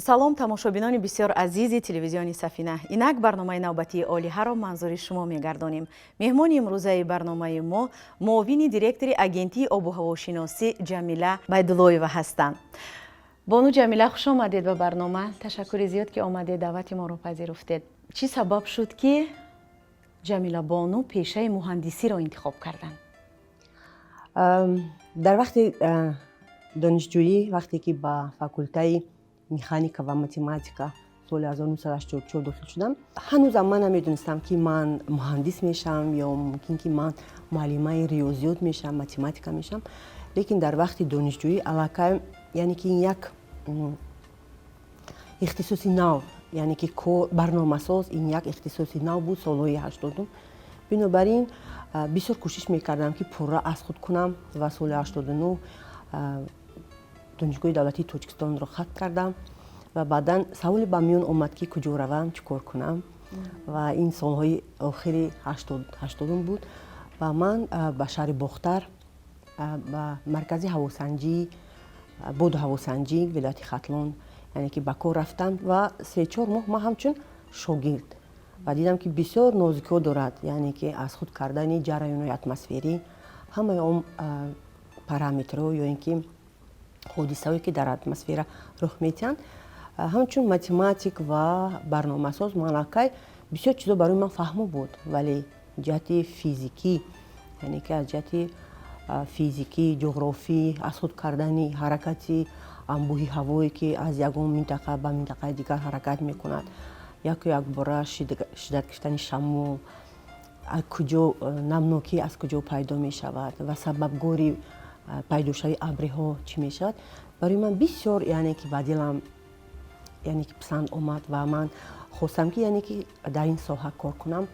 Салом, тамошобинони бисёр азизи телевизиони Сафина. Инак барномаи навбатии Олиҳаро манзури шумо мегардонем. Меҳмони имрӯзаи барномаи мо муовини директори Агентии обу ҳавошиносӣ Ҷамила Байдуллоева ҳастанд. Бону Ҷамила, хуш омадед ба барнома. Ташаккури зиёд, ки омадед, даъвати моро пазируфтед. Чӣ сабаб шуд, ки Ҷамила бону пешаи муҳандисиро интихоб карданд? Дар вақти донишҷӯӣ, вақте ки ба факултаи механика ва математика соли 1984 дохил шудам, ҳанӯзам ман намедонистам, ки ман муҳандис мешавам ё мумкин ки ман муаллимаи риёзиёт мешавам, математика мешавам. Лекин дар вақти донишҷӯӣ аллакай, яъне ки ин як ихтисоси нав, яъне ки барномасоз, ин як ихтисоси нав буд солҳои 80-ум. Бинобар ин бисёр кӯшиш мекардам, ки пурра аз худ кунам, ва соли 89 Донишгоҳи давлатии Тоҷикистонро хатм кардам. Ва баъдан саволе ба миён омад, ки куҷо равам, чӣ кор кунам. Ва ин солҳои охири 80-ум буд ва ман ба шаҳри Бохтар, ба маркази ҳавосанҷӣ, боду ҳавосанҷӣ вилояти Хатлон, яъне ки ба кор рафтам. Ва 3-4 моҳ ман ҳамчун шогирд ва дидам, ки бисёр нозукиҳо дорад, яъне ки аз худ кардани ҷараёнҳои атмосферӣ, ҳамаи он параметрҳо ё ин ки ҳодисаҳое, ки дар атмосфера рух медиҳанд. Ҳамчун математик ва барномасоз ман аллакай бисёр чизо барои ман фаҳмо буд, вале ҷиҳати физикӣ, яъне ки аз ҷиҳати физикӣ, ҷуғрофӣ, аз худ кардани ҳаракати анбӯҳи ҳавое, ки аз ягон минтақа ба минтақаи дигар ҳаракат мекунад, яку якбора шиддат гирифтани шамол, куҷо намнокӣ аз куҷо пайдо мешавад ва сабабгори пайдошавии абриҳо чӣ мешавад, барои ман бисёр, яъне ки ба дилам, яъне ки писанд омад ва ман хостам, ки яъне ки дар ин соҳа кор кунам.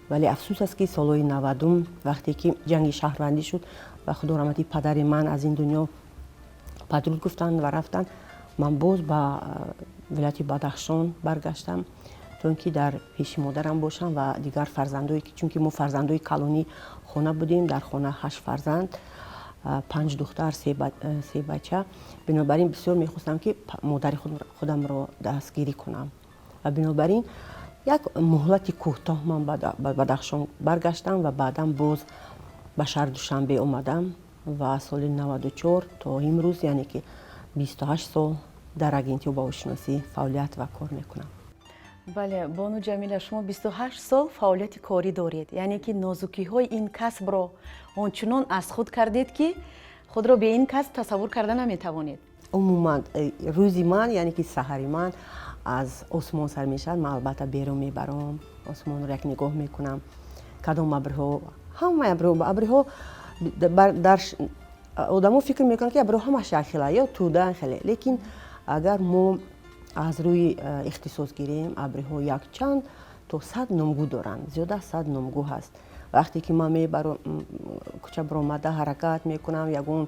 Вале афсӯс аст, ки солҳои 90-ум, вақте ки ҷанги шаҳрвандӣ шуд ва худо раҳматӣ падари ман аз ин дунё падруд гуфтанд ва рафтанд, ман боз ба вилояти Бадахшон баргаштам, то ин ки дар пеши модарам бошам ва дигар фарзандое ки, чунки мо фарзандои калонии хона будем, дар хона ҳашт фарзанд, панҷ духтар, се бача. Бинобар ин бисёр мехостам, ки модари худамро дастгирӣ кунам. Ва бинобар ин як муҳлати кӯтоҳ ман ба Бадахшон баргаштам ва баъдан боз ба шаҳри Душанбе омадам ва соли 94 то имрӯз, яъне ки 28 сол дар Агентии обуҳавошиносӣ фаъолият ва кор мекунам. Бале, бону Ҷамила, шумо 28 сол фаъолияти корӣ доред, яъне ки нозукиҳои ин касбро ончунон аз худ кардед, ки худро бе ин касб тасаввур карда наметавонед. Умуман рӯзи ман, яъне ки саҳари ман аз осмон сар мешавад. Ман албатта берун мебарам, осмонро як нигоҳ мекунам, кадом абрҳо, ҳамаи абрҳо. Дар одамо фикр мекунанд, ки абрҳо ҳамаш якхела ё тӯда хеле, лекин агар мо аз рӯи ихтисос гирем, абриҳо якчанд то 100 номгӯ доранд, зиёда аз 100 номгӯ ҳаст. Вақте ки ман кӯча баромада ҳаракат мекунам, ягон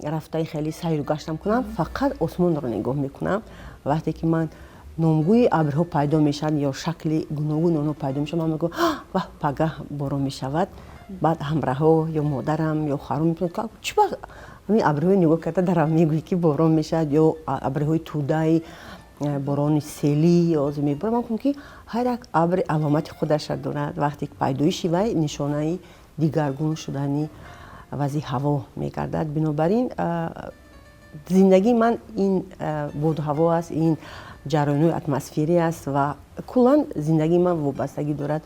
рафтаи хеле сайру гаштам кунам, фақат осмонро нигоҳ мекунам. Вақте ки ман номгӯи абрҳо пайдо мешаванд ё шакли гуногуни онҳо пайдо мешавад, ман мегӯям: «Ваҳ, пагаҳ борон мешавад». Баъд ҳамраҳо ё модарам ё хоҳаром мепурсанд: «Чӣ ба ҳамин абрҳои нигоҳ карда дарам мегӯӣ, ки борон мешавад, ё абрҳои тӯдаи борони селӣ ё меборад?» Ман гуфтам, ки ҳар як абр аломати худаша дорад. Вақте пайдоиши вай нишонаи дигаргун шудани вазъи ҳаво мегардад. Бинобар ин зиндагии ман ин боду ҳаво аст, ин ҷараёнҳои атмосферӣ аст ва куллан зиндагии ман вобастагӣ дорад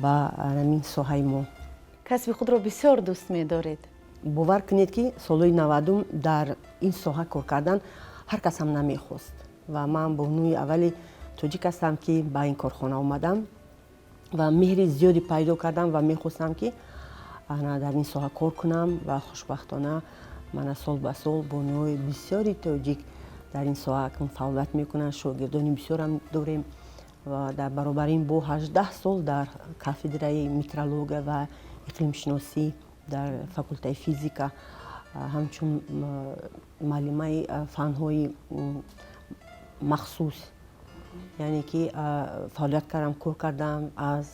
ба ҳамин соҳаи мо. Касби худро бисёр дӯст медоред. Бовар кунед, ки солҳои 90-ум дар ин соҳа кор кардан ҳар кас ҳам намехост ва ман бонуи аввали тоҷик ҳастам, ки ба ин корхона омадам ва меҳри зиёде пайдо кардам ва мехостам, ки дар ин соҳа кор кунам. Ва хушбахтона мана сол ба сол бонуҳои бисёри тоҷик дар ин соҳа акнун фаъолият мекунанд, шогирдони бисёрам дорем. Ва дар баробари ин бо 18 сол дар кафедраи метеорология ва иқлимшиносӣ дар факултаи физика ҳамчун муаллимаи фанҳои махсус, яъне ки фаъолият кардам, кор кардам. Аз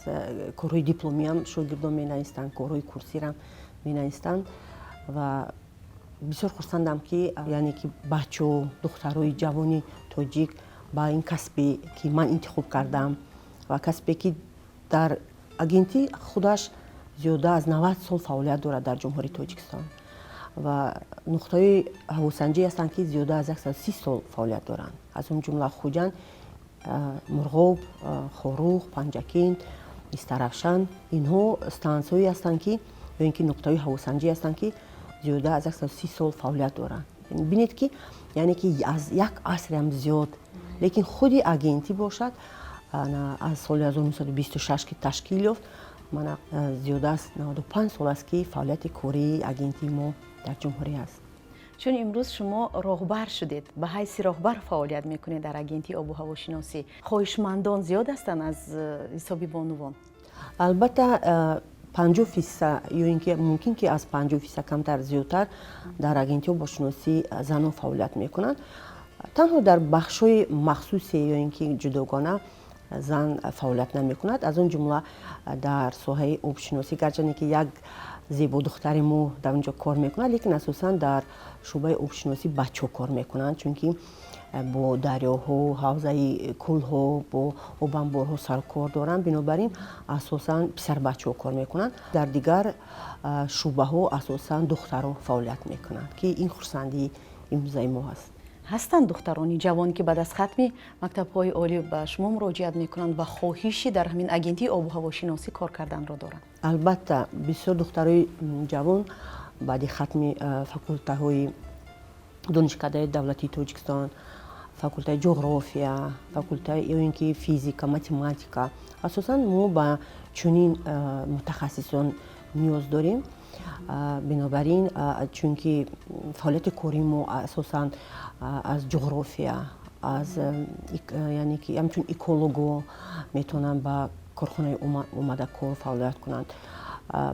корҳои дипломиам шогирдон менавистанд, корҳои курсирам менавистанд ва Бисёр хурсандам, ки яъне ки бачаҳо, духтарои ҷавони тоҷик ба ин касбе, ки ман интихоб кардам, ва касбе, ки дар агентӣ худаш зиёда аз 90 сол фаъолият дорад дар Ҷумҳурии Тоҷикистон ва нуқтаҳои ҳавосанҷӣ ҳастанд, ки зиёда аз 130 сол фаъолият доранд, аз он ҷумла Хуҷанд, Мурғоб, Хоруғ, Панҷакент, Истаравшан. Инҳо стансияҳое ҳастанд, ки ё ин ки нуқтаҳои ҳавосанҷӣ ҳастанд, ки зиёда аз 130 сол фаъолият доранд. Бинед, ки яъне ки аз як асриам зиёд. Лекин худи агентӣ бошад, аз соли 1926 ки ташкил ёфт, мана зиёда аз 95 сол аст, ки фаъолияти кории агентии мо дар ҷумҳурӣ аст. Чун имрӯз шумо роҳбар шудед, ба ҳайси роҳбар фаъолият мекунед дар Агентии обу ҳавошиносӣ, хоҳишмандон зиёд ҳастанд аз ҳисоби бонувон? Албатта, 50 фисад ё ин ки мумкин ки аз 50 фисад камтар, зиёдтар дар Агентии обошиносӣ занон фаъолият мекунанд. Танҳо дар бахшҳои махсусе ё ин ки ҷудогона зан фаъолият намекунад, аз он ҷумла дар соҳаи обшиносӣ. Гарчанде ки як зебодухтари мо дар он ҷо кор мекунад, лекин асосан дар шӯъбаи обшиносӣ бачаҳо кор мекунанд, чунки бо дарёҳо, ҳавзаи кӯлҳо, бо обанборҳо сарукор доранд. Бинобар ин асосан писарбачаҳо кор мекунанд. Дар дигар шӯъбаҳо асосан духтарҳо фаъолият мекунанд, ки ин хурсандии имрӯзаи мо ҳаст. Ҳастанд духтарони ҷавон, ки баъд аз хатми мактабҳои олӣ ба шумо муроҷиат мекунанд ва хоҳиши дар ҳамин Агентии обу ҳавошиносӣ кор карданро доранд? Албатта, бисёр духтарои ҷавон баъди хатми факултаҳои Донишкадаи давлатии Тоҷикистон, факултаи ҷуғрофия, факултаи ё ин ки физика, математика, асосан мо ба чунин мутахассисон ниёз дорем. Бинобар ин, чунки фаъолияти кории мо асосан аз ҷуғрофия, аз яъне ки ҳамчун эколого метавонанд ба корхонаи омада кор фаъолият кунанд,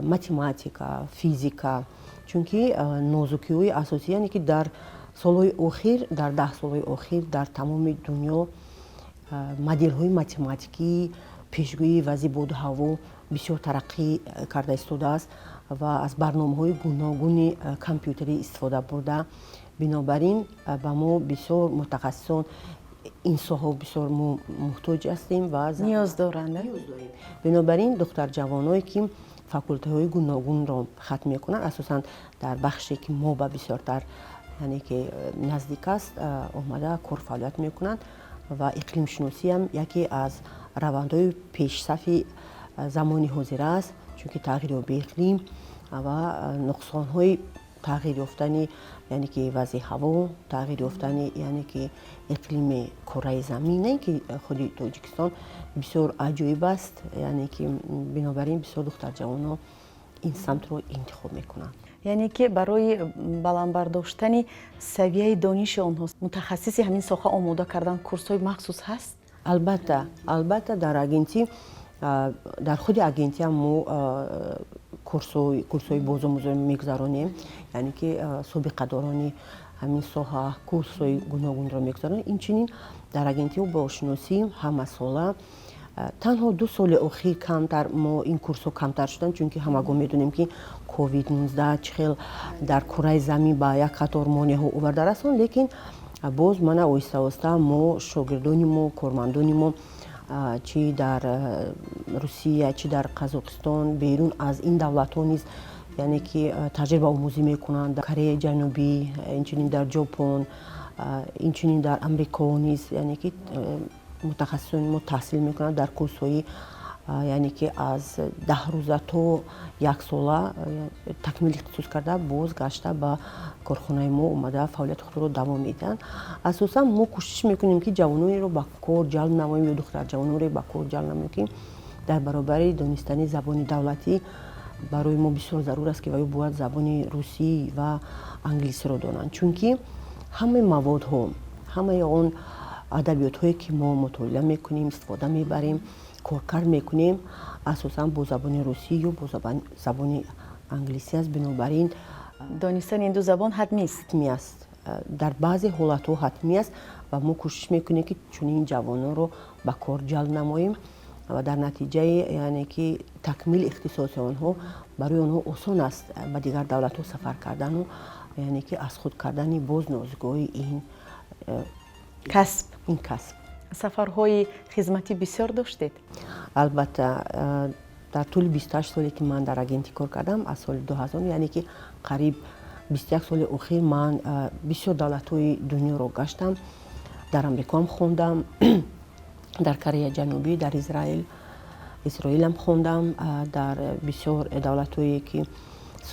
математика, физика, чунки нозукиҳои асосӣ, яъне ки дар солҳои охир, дар 10 солҳои охир дар тамоми дунё моделҳои математикии пешгӯии вазъи боду ҳаво бисёр тараққӣ карда истодааст ва аз барномаҳои гуногуни компютерӣ истифода бурда. Бинобар ин ба мо бисёр мутахассисон ин соҳаҳо бисёр мо муҳтоҷ ҳастем ва ниёз доранд. Бинобар ин духтарҷавоное, ки факултаҳои гуногунро хатм мекунанд, асосан дар бахше, ки мо ба бисёртар, яъне ки наздик аст, омада кор фаъолият мекунанд. Ва иқлимшиносиам яке аз равандҳои пешсафи замони ҳозира аст, чунки тағйирёбии иқлим ва нуқсонҳои тағйир ёфтани, яъне ки вазъи ҳаво, тағйир ёфтани, яъне ки иқлими кураи замин, на ин ки худи Тоҷикистон, бисёр аҷоиб аст. Яъне ки бинобар ин бисёр духтарҷавонҳо ин самтро интихоб мекунанд. Яъне ки барои баланд бардоштани савияи дониши онҳо, мутахассиси ҳамин соҳа омода кардан курсҳои махсус ҳаст? Албатта, албатта, дар агентӣ, дар худи агентиам мо курсҳои бозомӯзӣ мегузаронем, яъне ки собиқадорони ҳамин соҳа курсҳои гуногунро мегузаронем. Инчунин дар Агентии обошиносӣ ҳамасола, танҳо 2 соли охир камтар мо ин курсҳо камтар шуданд, чунки ҳамагон медонем, ки COVID-19 чӣ хел дар кураи замин ба як қатор монеаҳо оварда расон. Лекин боз мана оҳиста оҳиста мо, шогирдони мо, кормандони мо чӣ дар Русия, чӣ дар Қазоқистон, берун аз ин давлатҳо низ, яъне ки таҷрибаомӯзӣ мекунанд, дар Кореяи Ҷанубӣ, инчунин дар Ҷопон, инчунин дар Амрико низ, яъне ки мутахассисони мо таҳсил мекунанд дар курсҳои, яъне ки аз 10 рӯза то як сола такмили ихтисос карда, боз гашта ба корхонаи мо омада фаъолияти худро давом медиҳанд. Асосан мо кӯшиш мекунем, ки ҷавононеро ба кор ҷалб намоем ё духтарҷавононро ба кор ҷалб намоем, ки дар баробари донистани забони давлатӣ барои мо бисёр зарур аст, ки ваё бояд забони русӣ ва англисиро донанд, чунки ҳамаи маводҳо, ҳамаи он адабиётҳое, ки мо мутолиа мекунем, истифода мебарем, коркард мекунем, асосан бо забони русӣ ё бо забони англисӣ аст. Бинобар ин донистани ин ду забон ҳатмист. Ҳатмӣ аст, дар баъзе ҳолатҳо ҳатмӣ аст ва мо кӯшиш мекунем, ки чунин ҷавононро ба кор ҷалб намоем ва дар натиҷаи, яъне ки такмили ихтисоси онҳо барои онҳо осон аст ба дигар давлатҳо сафар кардану. Яъне ки аз худ кардани боз нозукиҳои ин касб. Ин касб. Сафарҳои хизматӣ бисёр доштед? Албатта, дар тӯли 28 соле, ки ман дар агентӣ кор кардам, аз соли 2000, яъне ки қариб 21 соли охир, ман бисёр давлатҳои дунёро гаштам. Дар Амрикоам хондам, дар Кореяи Ҷанубӣ, дар Израил, Исроилам хондам, дар бисёр давлатҳое, ки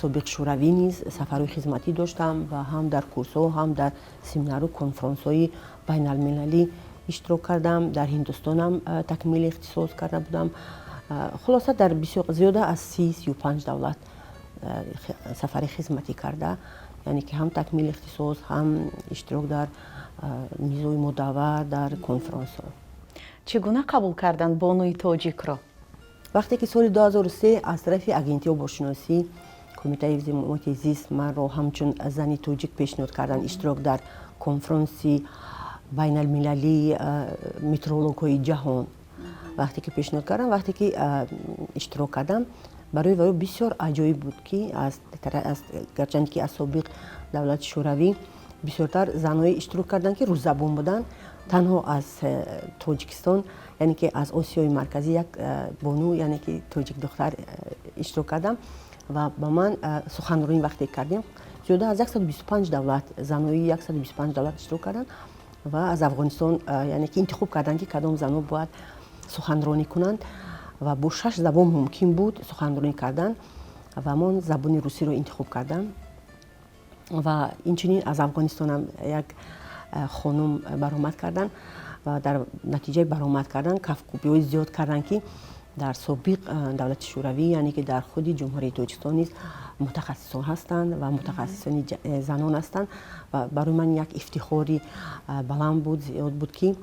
собиқ Шӯравӣ, низ сафарҳои хизматӣ доштам ва ҳам дар курсҳо, ҳам дар семинару конфронсҳои байналмилалӣ иштирок кардам. Дар Ҳиндустонам такмили ихтисос карда будам. Хулоса, дар бисёр, зиёда аз 30-35 давлат сафари хизматӣ карда, яъне ки ҳам такмили ихтисос, ҳам иштирок дар мизои мудаввар, дар конфронсҳо. Чӣ гуна қабул карданд бонуи тоҷикро? Вақте ки соли 2003 аз тарафи Агентии обошиносӣ, Кумитаи ҳифзи муҳити зист манро ҳамчун зани тоҷик пешниҳод карданд иштирок дар конфронси байналмилалии метеорологҳои ҷаҳон, вақте ки пешниҳод кардам, вақте ки иштирок кардам, барои ваё бисёр аҷоиб буд, ки гарчанде ки аз собиқ давлати Шӯравӣ бисёртар занҳое иштирок карданд, ки русзабон буданд, танҳо аз Тоҷикистон, яъне ки аз Осиёи Марказӣ, як бону, яъне ки тоҷик духтар иштирок кардам. Ва ба ман суханронӣ вақте кардем, зиёда аз 125 давлат, занҳои 125 давлат иштирок карданд ва аз Афғонистон, яъне ки интихоб карданд, ки кадом занҳо бояд суханронӣ кунанд, ва бо шаш забон мумкин буд суханронӣ кардан ва ман забони русиро интихоб кардам. Ва инчунин аз Афғонистонам як хонум баромад карданд ва дар натиҷаи баромад кардан кафкӯбиҳои зиёд карданд, ки дар собиқ давлати Шӯравӣ, яъне ки дар худи Ҷумҳурии Тоҷикистон низ мутахассисон ҳастанд ва мутахассисони занон ҳастанд. Ва барои ман як ифтихори баланд буд, зиёд буд, ки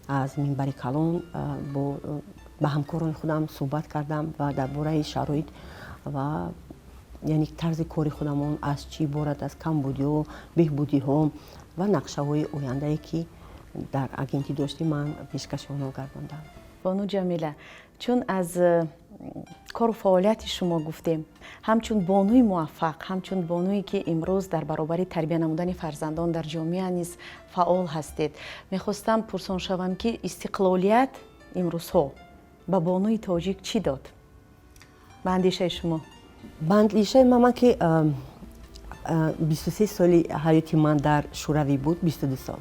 аз минбари калон бо ба ҳамкорони худам суҳбат кардам ва дар бораи шароит ва яъне тарзи кори худамон аз чӣ иборат аст, камбудиҳо, беҳбудиҳо ва нақшаҳои ояндае, ки дар агентӣ доштем, ман пешкаши онҳо гардондам. Бону Ҷамила, чун аз кору фаъолияти шумо гуфтем, ҳамчун бонуи муваффақ, ҳамчун бонуе, ки имрӯз дар баробари тарбия намудани фарзандон дар ҷомеа низ фаъол ҳастед, мехостам пурсон шавам, ки истиқлолият имрӯзҳо ба бонуи тоҷик чӣ дод, ба андешаи шумо? Ба андешаи ман ки 23 соли ҳаёти ман дар Шӯравӣ буд, 22 сол,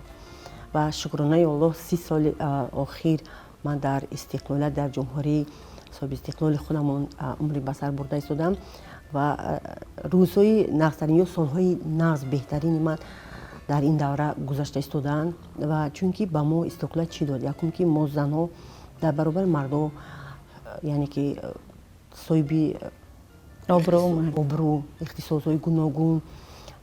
ва шукронаи Аллоҳ, 30 соли охир ман дар истиқлолият, дар ҷумҳурии соҳиби истиқлоли худамон умри ба сар бурда истодам. Ва рӯзҳои нағзтарин ё солҳои нағз, беҳтарини ман дар ин давра гузашта истодаанд. Ва чунки ба мо истиқлолият чӣ дод? Якум, ки мо занҳо дар баробари мардҳо, яъне ки соҳиби обрӯ, ихтисосҳои гуногун,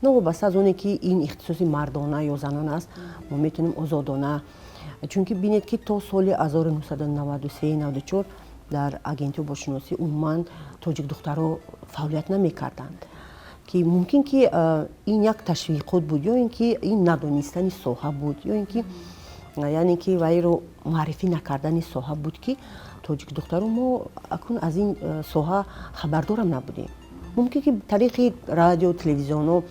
новобаста аз оне ки ин ихтисоси мардона ё занона аст, мо метавонем озодона. Чунки бинед, ки то соли 1993, 94 дар агентии обошиносӣ умуман тоҷик духтаро фаъолият намекарданд, ки мумкин ки ин як ташвиқот буд ё ин ки ин надонистани соҳа буд, ё ин ки, яъне ки вайро муаррифӣ накардани соҳа буд, ки тоҷик духтаро мо акнун аз ин соҳа хабардорам набудем. Мумкин ки тариқи радио, телевизионҳо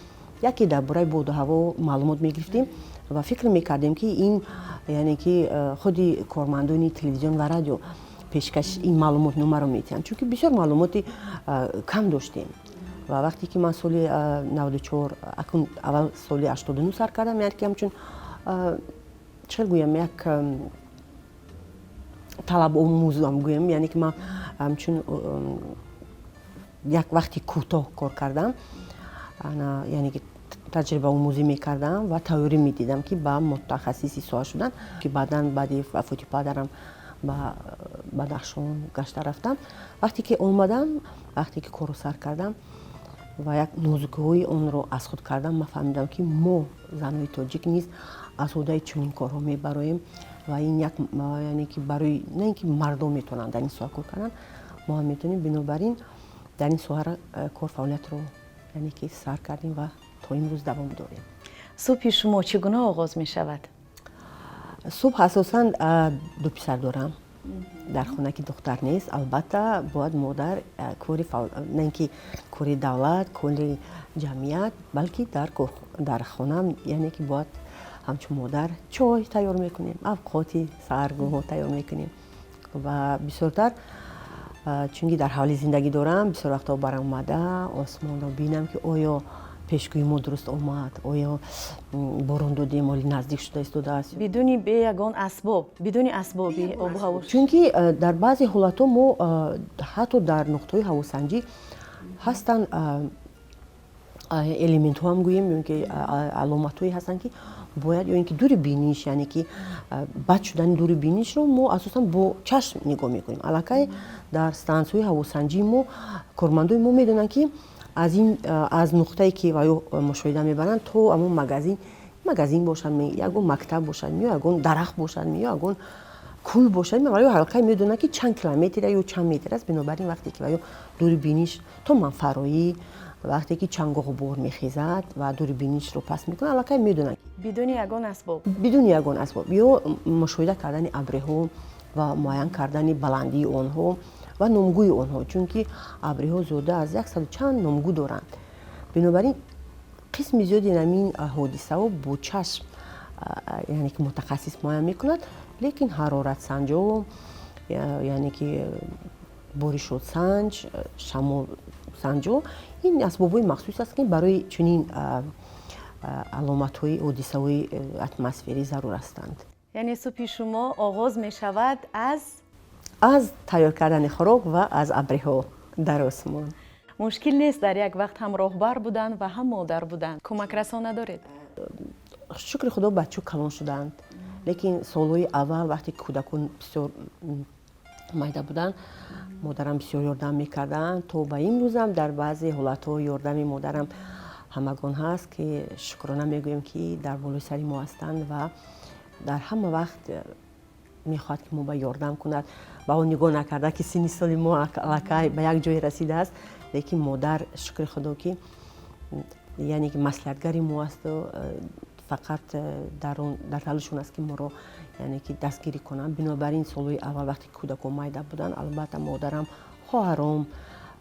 яке дар бораи боду ҳаво маълумот мегирифтем ва фикр мекардем, ки ин, яъне ки худи кормандони телевизион ва радио пешкаш ин маълумотномаро медиҳанд, чунки бисёр маълумоти кам доштем. Ва вақте ки ман соли 94, акун аввал соли 89 сар кардам, яъне ки ҳамчун, чӣ гӯям, як талабомӯзам гӯям, яъне ки ман ҳамчун як вақти кӯтоҳ кор кардам, яъне ки таҷрибаомӯзӣ мекардам ва тайёрӣ медидам, ки ба мутахассиси соҳа шудан, ки баъдан, баъди вафоти падарам, ба Бадахшон гашта рафтам. Вақте ки омадам, вақте ки корро сар кардам ва як нозукиҳои онро аз худ кардам, ман фаҳмидам, ки мо занҳои тоҷик низ аз ҳудаи чунин корҳо мебароем. Ва ин як, яъне ки барои на ин ки мардон метавонанд дар ин соҳа кор кардан, мо ҳам метавонем. Бинобар ин дар ин соҳа кор фаъолиятро, яъне ки сар кардем ва то имрӯз давом дорем. Субҳи шумо чӣ гуна оғоз мешавад? Субҳ асосан, ду писар дорам. Дар хона ки духтар нест, албатта, бояд модар кори, на ин ки кори давлат, кори ҷамъият, балки дар хона, яъне ки бояд ҳамчун модар чой тайёр мекунем, авқоти саҳаргоҳҳо тайёр мекунем. Ва бисёртар, чунки дар ҳавли зиндагӣ дорам, бисёр вақтҳо баромада осмонро бинам, ки оё пешгӯи мо дуруст омад, оё борон додем, оли наздик шуда истодааст. Бидуни бе ягон асбоб, бидуни асбоби обу ҳаво? Чунки дар баъзе ҳолатҳо мо ҳатто дар нуқтаҳои ҳавосанҷӣ ҳастанд элементҳо ҳам гӯем ё ки аломатҳое ҳастанд, ки бояд ё ин ки дури биниш, яъне ки бад шудани дури бинишро мо асосан бо чашм нигоҳ мекунем. Аллакай дар стансияҳои ҳавосанҷии мо кормандои мо медонанд, ки аз ин аз нуқтае ки ва ё мушоҳида мебаранд то ҳамон магазин бошад, ягон мактаб бошад ё ягон дарахт бошад ё ягон кӯл бошад, ва ё аллакай медонанд, ки чанд километр ё чанд метр аст. Бинобар ин, вақте ки ва ё дури биниш то манфароӣ, вақте ки чангу ғубор мехезад ва дури бинишро паст мекунад, аллакай медонанд. Бидуни ягон асбоб? Бидуни ягон асбоб ё мушоҳида кардани абриҳо ва муайян кардани баландии онҳо ва номгӯи онҳо, чунки абриҳо зиёда аз яксаду чанд номгӯ доранд. Бинобар ин, қисми зиёди ҳамин ҳодисаҳо бо чашм, яъне ки мутахассис муайян мекунад. Лекин ҳароратсанҷо, яъне ки боришотсанҷ, шамолсанҷо, ин асбобҳои махсус аст, ки барои чунин аломатҳои ҳодисаҳои атмосферӣ зарур ҳастанд. Яъне субҳи шумо оғоз мешавад аз Аз тайёр кардани хӯрок ва аз абриҳо дар осмон. Мушкил нест дар як вақт ҳам роҳбар будан ва ҳам модар будан? Кӯмакрасон надоред? Шукри Худо, бачаҳо калон шуданд, лекин солҳои аввал, вақте кӯдакон бисёр майда буданд, модарам бисёр ёрдам мекарданд. То ба имрӯзам дар баъзе ҳолатҳо ёрдами модарам ҳамагон ҳаст, ки шукрона мегӯем, ки дар болои сари мо ҳастанд ва дар ҳама вақт мехоҳад, ки мо ба ёрдам кунад. Ба он нигоҳ накарда, ки синни соли мо аллакай ба як ҷое расидааст, лекин модар, шукри Худо, ки яъне ки маслиҳатгари мо асту фақат дар талошон аст, ки моро, яъне ки, дастгирӣ кунанд. Бинобар ин, солҳои аввал, вақте ки кӯдакон майда буданд, албатта, модарам, хоҳаром,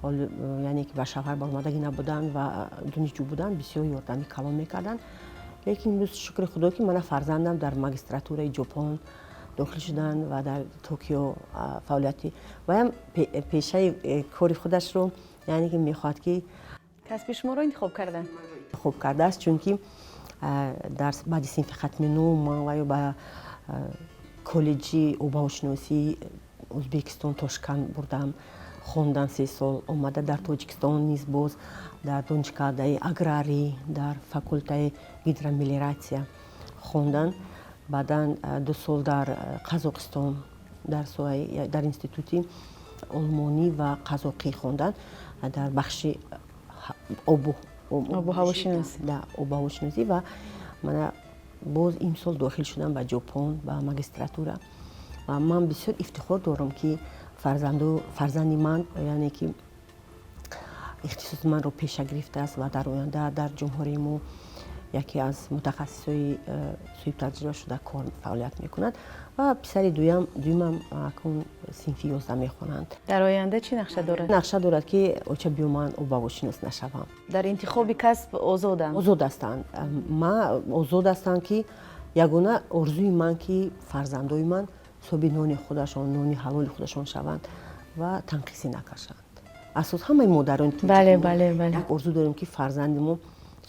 яъне ки ба шавҳар баромадагӣ набуданд ва донишҷӯ буданд, бисёр ёрдами калон мекарданд. Лекин имрӯз, шукри Худо, ки мана фарзандам дар магистратураи Ҷопон дохил шуданд ва дар Токио фаъолияти ваям пешаи кори худашро, яъне ки мехоҳад, ки Касби шуморо интихоб карданд? Интихоб кардааст, чунки дар баъди синфи хатми нӯ ман ва ё ба коллеҷи обҳавошиносии Ӯзбекистон, Тошканд бурдам, хондан 3 сол. Омада дар Тоҷикистон низ боз дар донишкадаи аграрӣ, дар факултаи гидромелиоратсия хондан. Баъдан 2 сол дар Қазоқистон, дар соҳаи, дар институти олмонӣ ва қазоқӣ хондан, дар бахши обуҳавошиносӣ. Обуҳавошиносӣ. Ва мана боз имсол дохил шудам ба Ҷопон, ба магистратура. Ва ман бисёр ифтихор дорам, ки фарзанди ман, яъне ки, ихтисоси манро пеша гирифтааст ва дар оянда дар ҷумҳурии мо яке аз мутахассисҳои соҳибтаҷриба шуда кор фаъолият мекунад. Ва писари дуюмам акнун синфи 11 мехонанд. Дар оянда чӣ нақша дорад? Нақша дорад, ки оча, биё, ман обҳавошинос нашавам. Дар интихоби касб озоданд? Озод ҳастанд, ма озод ҳастанд, ки ягона орзуи ман, ки фарзандои ман соҳиби нони худашон, нони ҳалоли худашон шаванд ва танқисӣ накашанд. Асос ҳамаи модарон бале бале бале як орзу дорем, ки фарзанди мо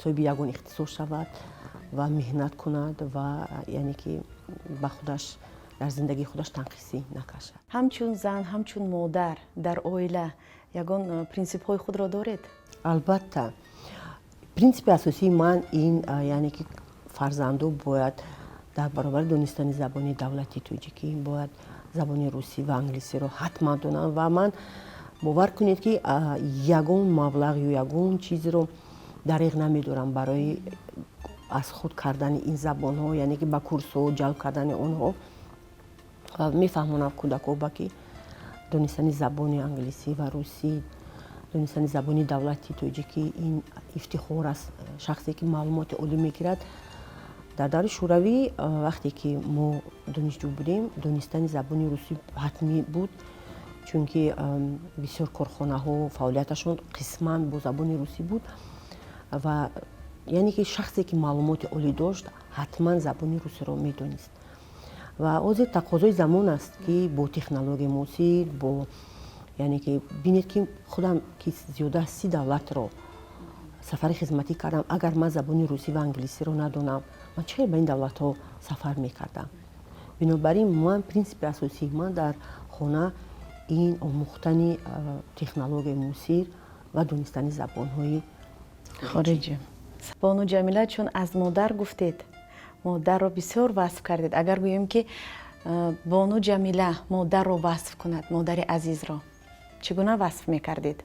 соҳиби ягон ихтисос шавад ва меҳнат кунад ва, яъне ки, ба худаш дар зиндагии худаш танқисӣ накашад. Ҳамчун зан, ҳамчун модар дар оила ягон принсипҳои худро доред? Албатта, принсипи асосии ман ин, яъне ки, фарзандо бояд дар баробари донистани забони давлати тоҷикӣ бояд забони русӣ ва англисиро ҳатман донанд. Ва ман, бовар кунед, ки ягон маблағ ё ягон чизро дариғ намедорам барои аз худ кардани ин забонҳо, яъне ки ба курсҳо ҷалб кардани онҳо. Ва мефаҳмонам кӯдакҳо ба ки донистани забони англисӣ ва русӣ, донистани забони давлати тоҷикӣ ин ифтихор аст. Шахсе ки маълумоти олӣ мегирад. Дар даври Шӯравӣ, вақте ки мо донишҷӯ будем, донистани забони русӣ ҳатмӣ буд, чунки бисёр корхонаҳо фаъолияташон қисман бо забони русӣ буд ва яъне ки шахсе, ки маълумоти олӣ дошт, ҳатман забони русиро медонист. Ва ҳозир тақозои замон аст, ки бо технологияи муосир, бо яъне ки бинед, ки худам, ки зиёда аз 30 давлатро сафари хизматӣ кардам, агар ман забони русӣ ва англисиро надонам, ман чӣ хел ба ин давлатҳо сафар мекардам? Бинобар ин ман принсипи асосии ман дар хона ин омӯхтани технологияи муосир ва донистани забонҳои хориҷӣ. Бону Ҷамила, чун аз модар гуфтед, модарро бисёр васф кардед, агар гӯем, ки бону Ҷамила модарро васф кунад, модари азизро чӣ гуна васф мекардед?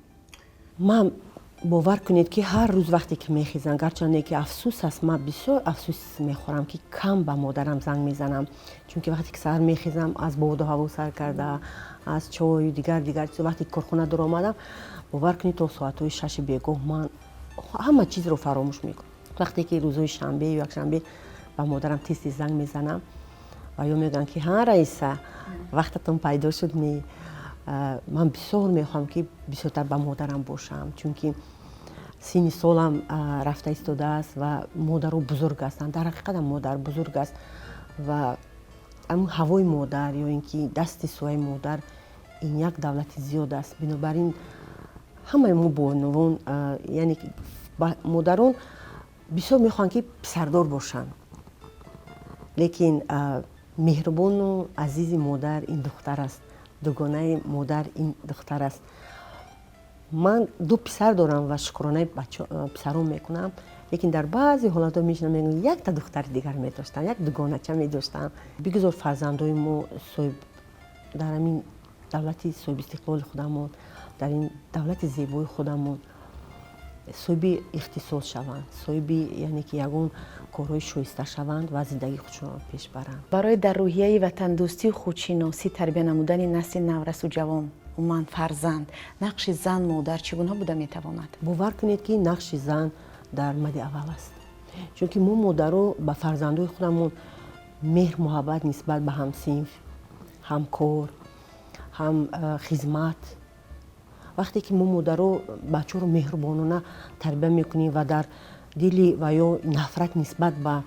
Ман, бовар кунед, ки ҳар рӯз вақте ки мехезам, гарчанде ки афсӯс аст, ман бисёр афсӯс мехӯрам, ки кам ба модарам занг мезанам, чунки вақте ки саҳар мехезам, аз боду ҳаво сар карда, аз чою дигар дигар чиз, вақте ки корхона дуромадам, бовар кунед, то соатҳои 6-и бегоҳ ман ҳама чизро фаромӯш мекунам. Вақте ки рӯзҳои шанбе ё якшанбе ба модарам тез тез занг мезанам ва ё мегӯям, ки ҳа, Раиса, вақтатон пайдо шуд ми? Ман бисёр мехоҳам, ки бисёртар ба модарам бошам, чунки синни солам рафта истодааст ва модаро бузург ҳастанд. Дар ҳақиқатам модар бузург аст ва ҳамн ҳавои модар ё ин ки дасти сояи модар ин як давлати зиёд аст. Бинобар ин ҳамаи мо бонувон, яъне модарон бисёр мехоҳанд, ки писардор бошанд, лекин меҳрубону азизи модар ин духтар аст, дугонаи модар ин духтар аст. Ман ду писар дорам ва шукронаи писарон мекунам, лекин дар баъзе ҳолатҳо мешинам, мегӯям, якта духтари дигар медоштам, як дугонача медоштам. Бигузор фарзандои мо соҳиб дар ҳамин давлати соҳибистиқлоли худамон, дар ин давлати зебои худамон соҳиби ихтисос шаванд, соҳиби, яъне ки, ягон корҳои шоиста шаванд ва зиндагии худшонро пеш баранд. Барои дар рӯҳияи ватандӯстию худшиносӣ тарбия намудани насли наврасу ҷавон, умуман фарзанд, нақши зан, модар чӣ гуна буда метавонад? Бовар кунед, ки нақши зан дар мади аввал аст, чунки мо, модаро, ба фарзандои худамон меҳр, муҳаббат нисбат ба ҳамсинф, ҳамкор, ҳам хизмат, вақте ки мо, модаро, бачаҳоро меҳрубонона тарбия мекунем ва дар дили ва ё нафрат нисбат ба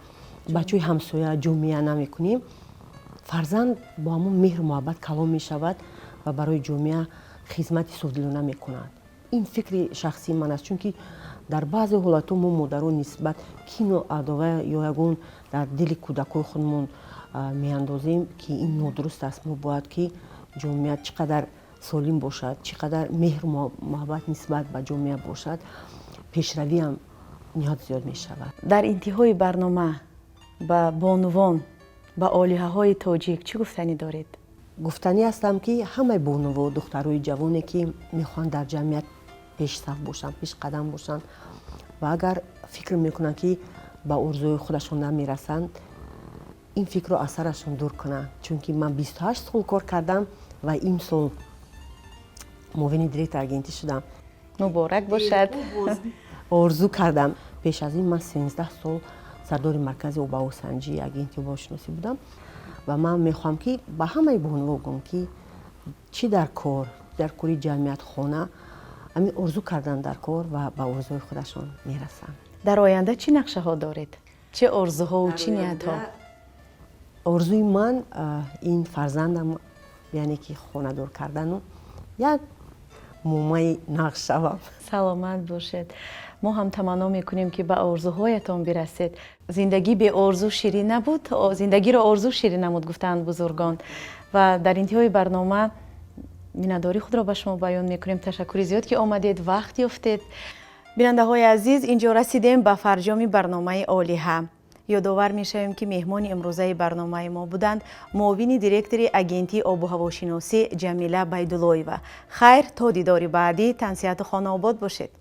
бачаҳои ҳамсоя, ҷомеа намекунем, фарзанд бо ҳамон меҳру муҳаббат калон мешавад ва барои ҷомеа хизмати софдилона мекунад. Ин фикри шахсии ман аст, чунки дар баъзе ҳолатҳо мо, модарон, нисбат кину адова ё ягон дар дили кӯдакҳои худмон меандозем, ки ин нодуруст аст. Мо бояд, ки ҷомеа чӣ қадар солим бошад, чӣ қадар меҳру муҳаббат нисбат ба ҷомеа бошад, пешравиам ниҳоят зиёд мешавад. Дар интиҳои барнома ба бонувон, ба олиҳаҳои тоҷик чӣ гуфтанӣ доред? Гуфтанӣ ҳастам, ки ҳамаи бонуво, духтарои ҷавоне, ки мехоҳанд дар ҷамъият пешсаф бошанд, пешқадам бошанд ва агар фикр мекунанд, ки ба орзуи худашон намерасанд, ин фикрро аз сарашон дур кунанд, чунки ман 28 сол кор кардам ва имсол муовини директор агентӣ шудам. Муборак бошад! Орзу кардам. Пеш аз ин ман 13 сол сардори маркази обҳавосанҷии агентии обҳавошиносӣ будам ва ман мехоҳам, ки ба ҳамаи бонуво гӯм, ки чӣ дар кор, дар кори ҷамъият, хона, ҳамин орзу кардан дар кор ва ба орзуи худашон мерасанд. Дар оянда чӣ нақшаҳо доред, чӣ орзуҳову чӣ ниятҳо? Орзуи ман ин фарзандам, яъне ки хонадор кардану як момаи нағз шавам. Саломат бошед. Мо ҳам таманно мекунем, ки ба орзуҳоятон бирасед. Зиндагӣ беорзу ширин набуд, зиндагиро орзу ширин намуд, гуфтаанд бузургон. Ва дар интиҳои барнома миннатдории худро ба шумо баён мекунем. Ташаккури зиёд, ки омадед, вақт ёфтед. Бинандаҳои азиз, инҷо расидем ба фарҷоми барномаи «Олиҳа». Ёдовар мешавем, ки меҳмони имрӯзаи барномаи мо буданд муовини директори агентии обу ҳавошиносӣ Ҷамила Байдуллоева. Хайр, то дидори баъдӣ, тансиҳату хонаобод бошед.